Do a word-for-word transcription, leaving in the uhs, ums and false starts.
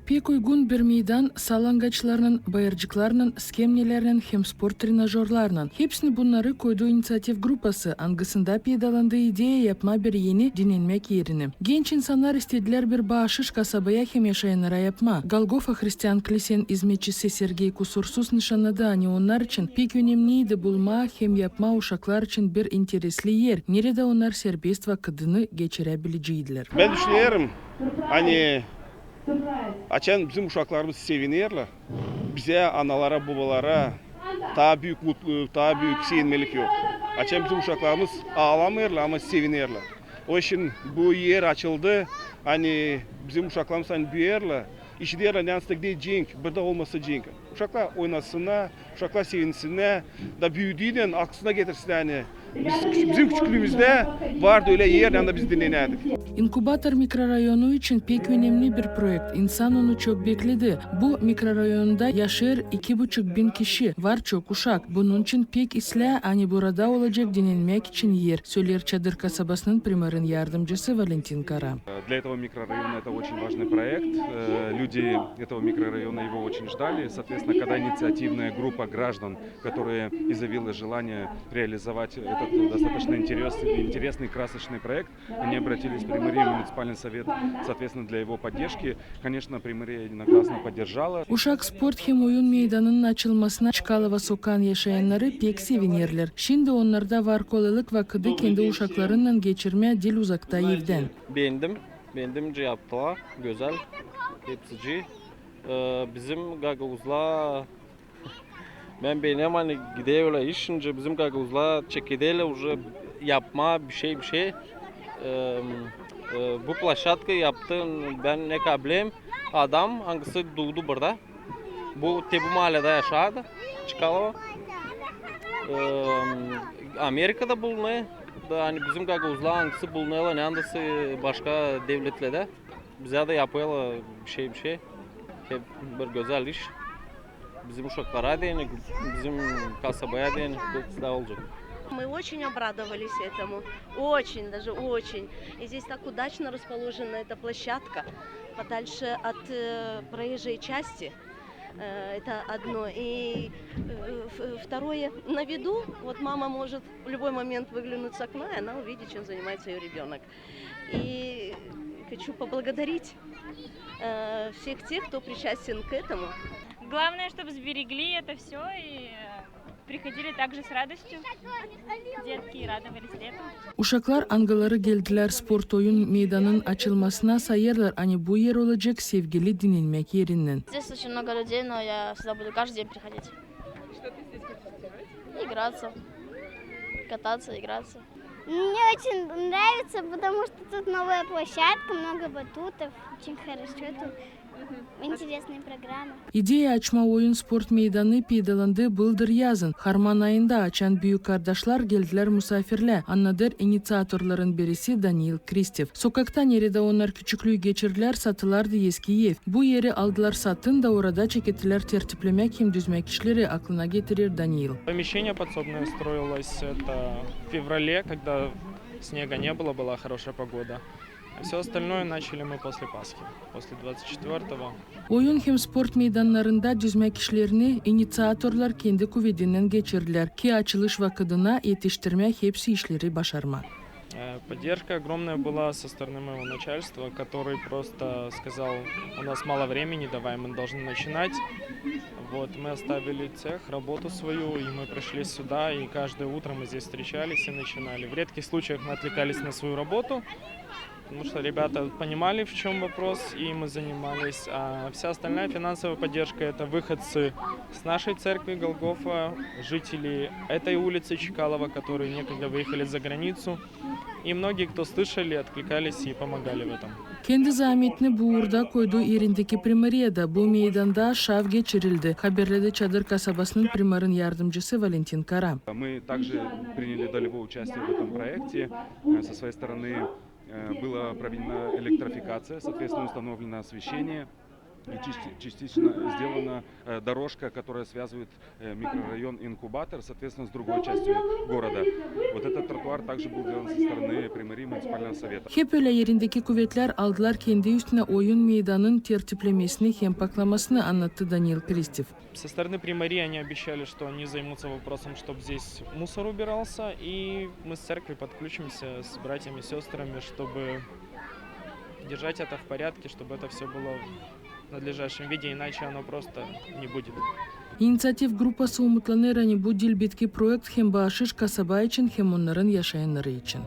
Pek uygun bir meydan sallangaçlarlan, bayırcıklarlan, skemnelerlän hem sport trenajörlarlan. Hepsini bunnarı koydu iniţiativ grupası, angısında peydalandı ideya yapmaa bir eni dinenmäk erini. Genç insannar istedilär bir baaşış kasabaya hem yaşayannara yapmaa. Golgofa hristian klisenin izmetçisi Sergey Kusursuz nışannadı, ani onnar için pek önemniydi bulmaa hem yapmaa uşaklar için bir interesli er, neredä onnar serbest vakıdını geçiräbilecäydilär. Bän düşünerim, ani açan bizim uşaklarımız sevinerlär, bizä, analara, bobalara taa büük mutluluk, taa büük sevinmelik yok. Açan bizim uşaklarımız aalamêêrlar, ama sevinerlär. O için bu er açıldı, ani bizim uşaklarımız, ani büüyerlär, işiderlär, neredä cenk, burada olmasa cenk. Uşaklar oynasınnar, uşaklar sevinsinnär, da büüdüynän aklına getirsinnär, ani biz, bizim küçüklüümüzdä vardı ölä er, neredä biz dinenärdik. İnkubator mikrorayonu için pek önemli bir proekt. İnsan onu çok bekledi. Bu mikrorayonda yaşêêr iki buçuk bin kişi, var çok uşak. Bunun için pek islää, ani burada olacek dinenmäk için er, söleer Çadır kasabasının primarın yardımcısı Valentin Kara. Для этого микрорайона это очень важный проект. Э, люди этого микрорайона его очень ждали. Соответственно, когда инициативная группа граждан, которая изъявила желание реализовать этот достаточно интерес-, интересный, красочный проект, они обратились в Приморье, муниципальный совет, соответственно, для его поддержки. Конечно, Приморье единогласно поддержала. Uşak sport hem oyun meydanının açılmasına Çkalova sokaan yaşayannarı pek sevinerlär. Şindi onnarda var kolaylık vakıdı kendi uşaklarınnan geçirmää diil uzakta evdän. Beendim. Beendim, nicä yaptılar. Gözäl. Hepsicii. Ee, bizim gagauzlar, bän beenerim, ani gider ölä iş, nicä bizim gagauzlar çekederlär uje yapmaa bişey, bişey. Ee, e, bu ploşadka yaptı, bän ne kadar bilerim, adam, angısı duudu burada. Bu, te bu maaledä yaşardı, Çkalova. Ee, Amerikada bulunêr, da ani bizim gagauzlar, angısı bulunêrlar neredäsä başka devletlerdä. Bizä dä yapêrlar bişey, bişey. Hep bir gözäl iş. Bizim uşaklara deyni, bizim kasabaya deyni, hepsi dä olacek. Мы очень обрадовались этому, очень, даже очень. И здесь так удачно расположена эта площадка, подальше от, э, проезжей части. Э, это одно. И, э, в-, второе, на виду, вот мама может в любой момент выглянуть с окна, и она увидит, чем занимается её ребёнок. И хочу поблагодарить, э, всех тех, кто причастен к этому. Главное, чтобы сберегли это всё и, э, приходили также с радостью детки и радовались лету. Uşaklar, angıları geldilär sport oyun meydanının açılmasına, sayêrlar, ani bu er olacek sevgili dinenmäk erinnän. Здесь очень много людей, но я сюда буду каждый день приходить. Что ты здесь хочешь делать? Играться. Кататься, играться. Мне очень нравится, потому что тут новая площадка, много батутов, очень хорошо тут. Интересная программа. İdeya açmaa oyun sport meydanı peydalandı bıldır yazın, harman ayında, açan büük kardaşlar geldilär musaafirlää, annadêr iniţiatorların birisi Daniil Kristev. Sokakta, neredä onnar küçüklüü geçirdilär, satılardı eski ev. Bu eri aldılar satın da orada çekettilär tertiplemää hem düzmää işleri, aklına getirer Daniil. Помещение подсобное строилось, это в феврале, когда снега не было, была хорошая погода. А всё остальное начали мы после Пасхи, после двадцать четвёртого. Oyun hem sport meydannarında düzmää işlerini iniţiatorlar kendi kuvedinnän geçirdilär, ki açılış vakıdına etiştirmää hepsi işleri başarmaa. Э, поддержка огромная была со стороны моего начальства, который просто сказал: «У нас мало времени, давай, мы должны начинать». Вот, мы оставили цех, работу свою, и мы пришли сюда, и каждое утро мы здесь встречались и начинали. В редких случаях мы отвлекались на свою работу, потому что ребята понимали, в чём вопрос, и мы занимались. А вся остальная финансовая поддержка — это выходцы с нашей церкви Голгофа, жители этой улицы Чкалова, которые некогда выехали за границу, и многие, кто слышали, откликались и помогали в этом. Kendi zaametini bu uurda koydu erindeki primariyada. Bu meydanda şav geçirildi, haberledi Çadır kasabasının primarın yardımcısı Valentin Kara. Мы также приняли долевое участие в этом проекте. Э, со своей стороны, э, была проведена электрификация, соответственно, установлено освещение. И части- частично сделана э, дорожка, которая связывает э, микрорайон Инкубатор, соответственно, с другой частью города. Вот этот тротуар также был сделан со стороны Приморья муниципального совета. Hep ölä erindeki kuvetlär aldılar kendi üstünä oyun meydanın tertiplemesini hem paklamasını, annattı Daniil Krestev. Со стороны Приморья они обещали, что они займутся вопросом, чтобы здесь мусор убирался, и мы с церкви подключимся с братьями и сестрами, чтобы держать это в порядке, чтобы это все было в надлежащем виде, иначе оно просто не будет. İnisiativ grupası umutlanêr, ani bu diil bitki proekt hem baaşış kasaba için, hem onnarın yaşayannarı için.